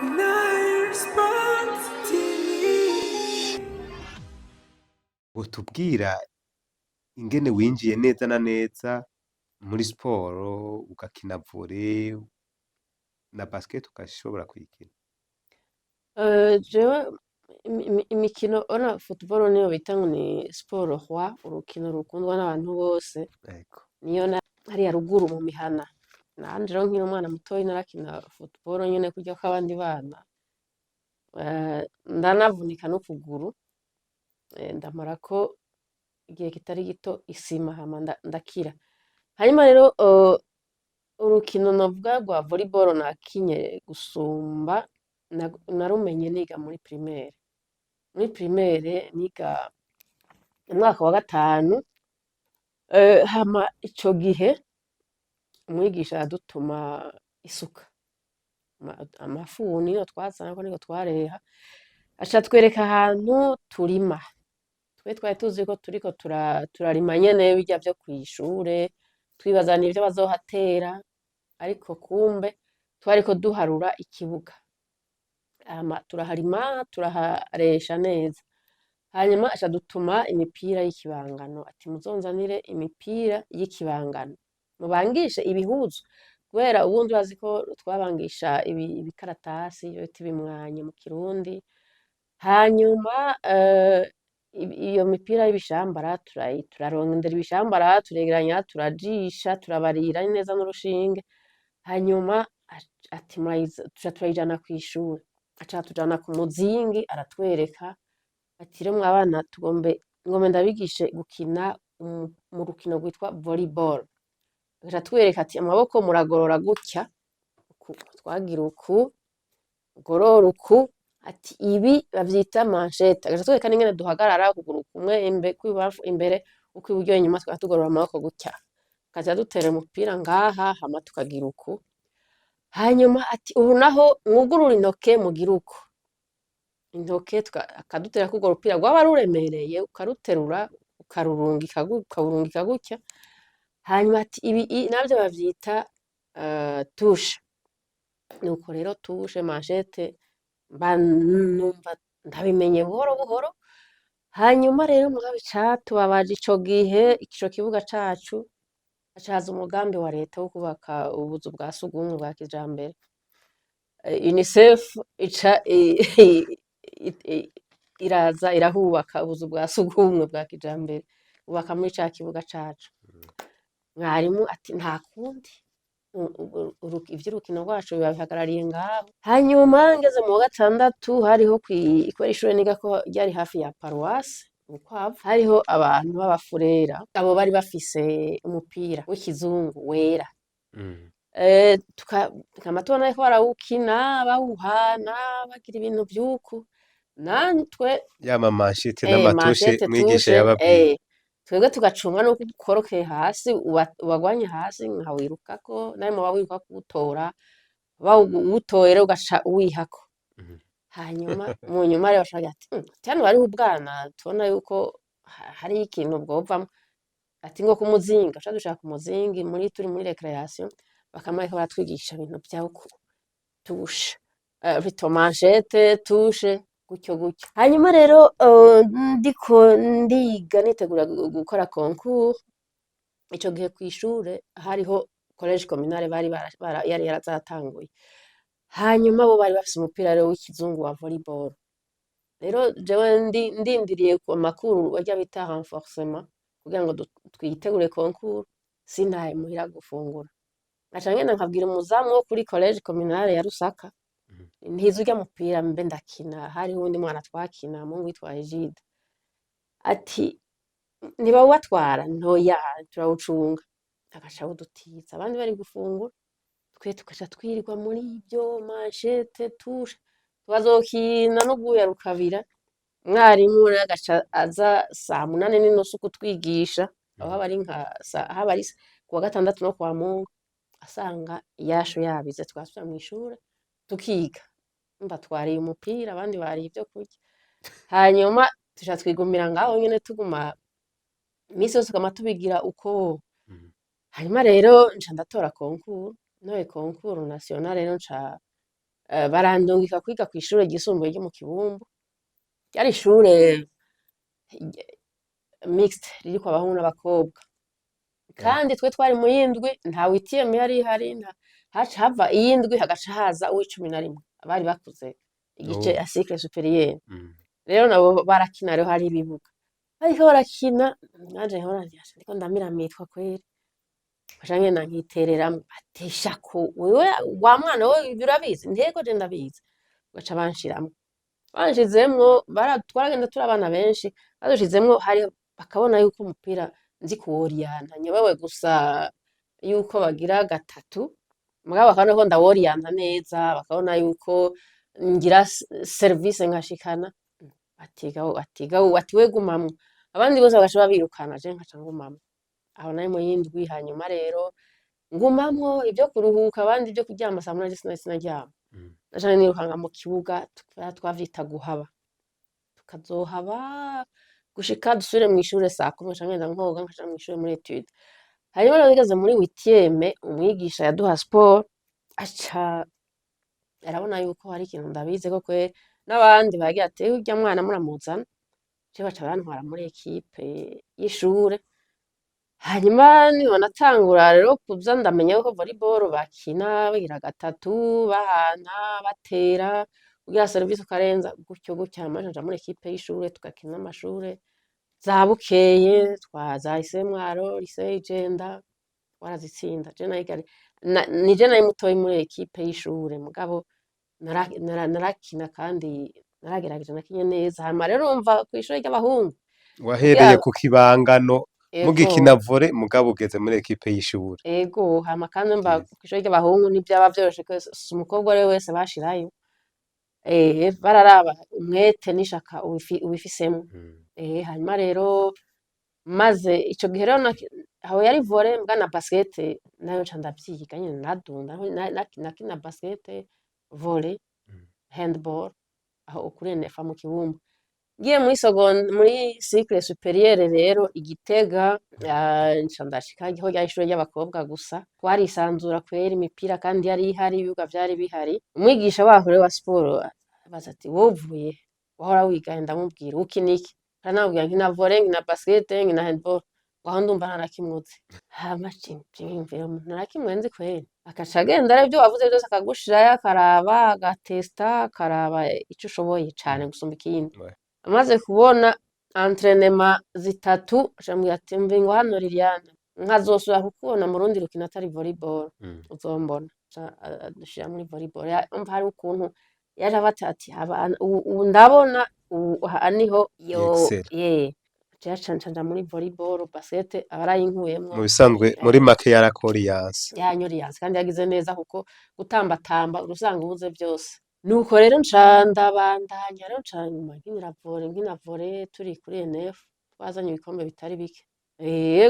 Nile Sports TV. Wotubwira ingene winjiye neza na neza muri siporo, ugakina volley na basket, ugashobora kuyikina? Jewe imikino ona football niyo bita ngo ni sport roi, urukino rukundwa n'abantu bose. Niyo na hariya ruguru mu mihana. Nanje rero nkiri umwana mutoyi narakina football nyene kurya kw'abandi bana. Ndanavunika n'ukuguru, ndamarako igihe kitari gito isima, hama ndakira. Hanyuma rero urukino novuga rwa volleyball nakinye gusumba, narumenye niga muri primaire. Muri primaire niga mu mwaka wa gatanu, hama ico gihe umwigisha yadutuma isuka, amafuni niyo twazana ko niko twareha, aca atwereka ahantu turima. Twe twari tuzi ko turiko turarima nyene birya vyo kw'ishure, twibaza nivyo bazohatera, ariko kumbe twariko duharura ikibuga. Hama turaharima, turaharesha neza. Hanyuma aca adutuma imipira y'ikibangano, ati: "Muzonzanire imipira y'ikibangano, mubangishe ibihuzu", kubera ubundi urazi ko twabangisha ibikaratasi, ivyo bita ibimwanya mu Kirundi. Hanyuma iyo mipira y'ibishambara turarondera ibishambara, turegeranya, turajisha, turabarira neza n'urushinge. Hanyuma ati: "Tuca turayijana kw'ishure." Aca aratujana ku muzingi, aratwereka ati: "Rero mwa bana, tugombe ngombe ndabigishe gukina mu rukino rwitwa volleyball." Agaca atwereka ati: "Amaboko muragorora gutya." Uku twagira uku, ugorora uku. Ati: "Ibi bavyita manchette." Agaca atwereka n'ingene duhagarara, ukuguru kumwe kw'ibubamfu imbere, ukw'iburyo inyuma, tukaba tugorora amaboko gutya, akaca dutera umupira ngaha, hama tukagira uku. Hanyuma ati: "Ubu naho mwugurure intoke, mugire uku intoke." Akaduterako urwo rupira rwaba ruremereye, ukaruterura, ukarurungika ukawurungika gutya. Hanyuma ati: "Ibi navyo bavyita touche." Nuko rero touche, manchette, mba numva ndabimenye buhoro buhoro. Hanyuma rero mugabo icatubabaje ico gihe, ico kibuga cacu haca haza umugambi wa leta wo kubaka ubuzu bwa sugumwe bwa kijambere. UNICEF ica iraza irahubaka ubuzu bwa sugumwe bwa kijambere, bubaka muri ca kibuga cacu. Mwarimu ati: "Nta kundi, ivy'urukino rwacu biba bihagarariye ngaho." Hanyuma ngeze mu wa gatandatu, hariho kubera ishure nigako ryari hafi ya paruwasi Bukwavu, hariho abantu b'abafurera, abo bari bafise umupira w'ikizungu wera. Tukama tubona bariko barawukina, bawuhana, bagira ibintu vy'uku, natwe Ya ma manchettes n'ama touches manchette, mwigisha touche, yababwiye. Twebwe tugacungwa nuko ukorokeye hasi, ubagwanye hasi nkawirukako, nawe muba wiruka kuwutora, bawutoye rero ugaca uwihako. Hanyuma mu nyuma rero baca bagira ati: Hano hariho ubwana tubona yuko hariho ikintu bwovamwo." Ati: "Ngo ku muzinga." Tuca dushaka umuzingi muri turi muri récréation, bakama bariko baratwigisha ibintu vya touche, plutôt manchette, touche, gutyo gutyo. Hanyuma rero ndiko ndiga nitegura gukora concours, ico gihe kw'ishure hariho collège communale bari yari yarazatanguye. Hanyuma bo bari bafise umupira rero w'ikizungu wa volleyball. Rero jewe ndindiriye ku makuru barya bita renforcement kugira ngo twitegure concours, sintahe muhira gufungura, nkaca ngenda nkabwira umuzamu wo kuri collège communale ya Rusaka: "Ntiza urya mupira mbe ndakina." Hariho uwundi mwana twakina, umuhungu witwa Egide. Ati: "Ntibawubatwara?" "Ntoya, turawucunga." Agaca awudutiza abandi bari gufungura, twe tugaca twirirwa muri ivyo manchette, touche, tukazokina n'urwuya rukabira. Mwarimu rero agaca aza saa 8:30 kutwigisha, aho haba ari nka haba ari kuwa gatandatu no kuwa Mungu, asanga iyashu yabize, tugasubira mw'ishure tukiga. Umva, twariye umupira, abandi bariye ivyo kurya. Hanyuma tuca twigumira ngaho nyene, tuguma imisi yose tukama tubigira uko. Hanyuma rero nca ndatora concours, ntoye concours national rero nca Barandungika kwiga kw'ishure ryisumbuye ryo mu Kibumbu. Ryari ishure mixte, ririko abahungu n'abakobwa. Kandi twe twari mu yindwi, nta huitième yari ihari, haca hava iyindwi hagaca haza uw'icumi na rimwe, abari bakuze igice ya cycle supérieur. Rero nabo barakina, rero hari ibibuga bariko barakina, nanje nkora ndiko ndamiramitwa kweri, nkaca ngenda nkitereramwo, ati: "Shako wewe wa mwana we, ivyo urabizi?" Ntego je ndabizi. Baca banshiramwo, banshizemwo, twaragenda turi abana benshi, badushizemwo hari bakabona yuko umupira nzi kuworiyanta, nyobewe gusa yuko bagira gatatu, mugabo bakabona ko ndaworiyanta neza, bakabona yuko ngira service nkashikana, ati: "We gumamwo." Abandi bose bagaca babirukana, je nkaca ngumamwo. Aho nari mu yindwi. Hanyuma rero ngumamwo, ivyo kuruhuka abandi ivyo kuryama saa 8, je sinaryama. Naca nirukanga mu kibuga, twavyita guhaba, tukazohaba gushika dusubire mw'ishure saa 10, nkaca ngenda nkoga, nkaja mw'ishure muri étude. Hanyuma rero ngeze muri huitième, umwigisha yaduha sport aca arabona yuko hari ikintu ndabizeko kweri, n'abandi baragira ati: "Urya mwana muramuzana." Je baca barantwara muri équipe y'ishure. Hanyuma niho natangura rero kuza ndamenya yuko volleyball bakina bagira gatatu, bahana, batera, ugira service ukarenza, gutyo gutyo. Hanyuma nja muri équipe y'ishure, tugakina n'amashure za Bukeye, twa za lycée Mwaro, lycée Ijenda, twarazitsinda. Je nari nije nari mutoyi muri équipe y'ishure, mugabo narakina kandi naragerageje, nakinye neza. Hanyuma rero urumva kw'ishure ry'abahungu Wahereye ku kibangano mugikina volley, mugabo ugeze muri équipe y'ishure. Ego, hama kandi urumva Vyiza. kw'ishure ry'abahungu ntivyaba vyoroshe ko si umukobwa uwariwe wese bashirayo. Bararaba umwete n'ishaka ubifisemwo. Hanyuma rero maze ico gihe rero aho yari volley, mbwa na basket nayo nca ndavyiga nyene, naradunda, nakina basket, volley, handball aho kuri NFA mu Kibumbu. Ngiye muri seconde, muri cycle supérieur rero i Gitega, nca ndashika aho ryari ishure ry'abakobwa gusa, twarisanzura kweri, imipira kandi yari ihari, ibibuga vyari bihari. Umwigisha waho rero wa siporo abaza ati: "Wowe uvuye he? Wahora wiga he?" Ndamubwira: "Ukina iki?" Aranambwira: "Nkina volley, nkina basket, nkina handball." Ngo aho ndumva nta na kimwe uzi. Hama niyumvira nta na kimwe nzi kweri. Agaca agenda rero, ivyo wavuze vyose akagushirayo, akaraba, agatesta, akaraba ico ushoboye cane gusumba ikindi. Amaze kubona entraînement zitatu, aca ambwira ati: "Umva, ngo hano Liliane, nkazosubira kukubona mu rundi rukino atari volleyball, uzombona." Aca adushira muri volleyball. Umva hari ukuntu yaje afata ati: "Ubu ndabona ubu aha niho yo." Excel. Ye, aca nca nja muri volleyball, basket aba arayinkuyemwo. Mu bisanzwe, muri make, yarakoriyanse. Yanyoriyanse kandi yagize neza, kuko gutambatamba urusanga ubuze vyose. Nuko rero nca ndabandanya, rero nca nyuma nkinira volley, nkina volley turi kuri NF, twazanye ibikombe bitari bike.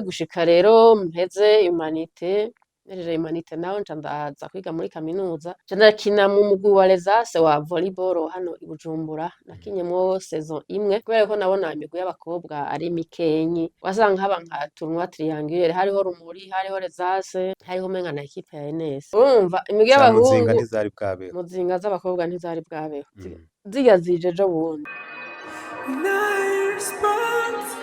Gushika rero mpeze humanité, mpejeje humanité naho nca ndaza kwiga muri kaminuza, nca ndakina mu mugwi wa Les As wa volleyball hano i Bujumbura. Nakinyemwo saison imwe kubera ko nabona imigwi y'abakobwa ari mikenyi, wasanga haba nka tournoi triangulaire, hariho Rumuri, hariho Les As, hariho umenga na équipe ya NS. Urumva imigwi Za Muzinga y'abahungu ntizari bwabeho. Muzinga z'abakobwa ntizari bwabeho. Zirya zije ejo bundi. Nine Sports.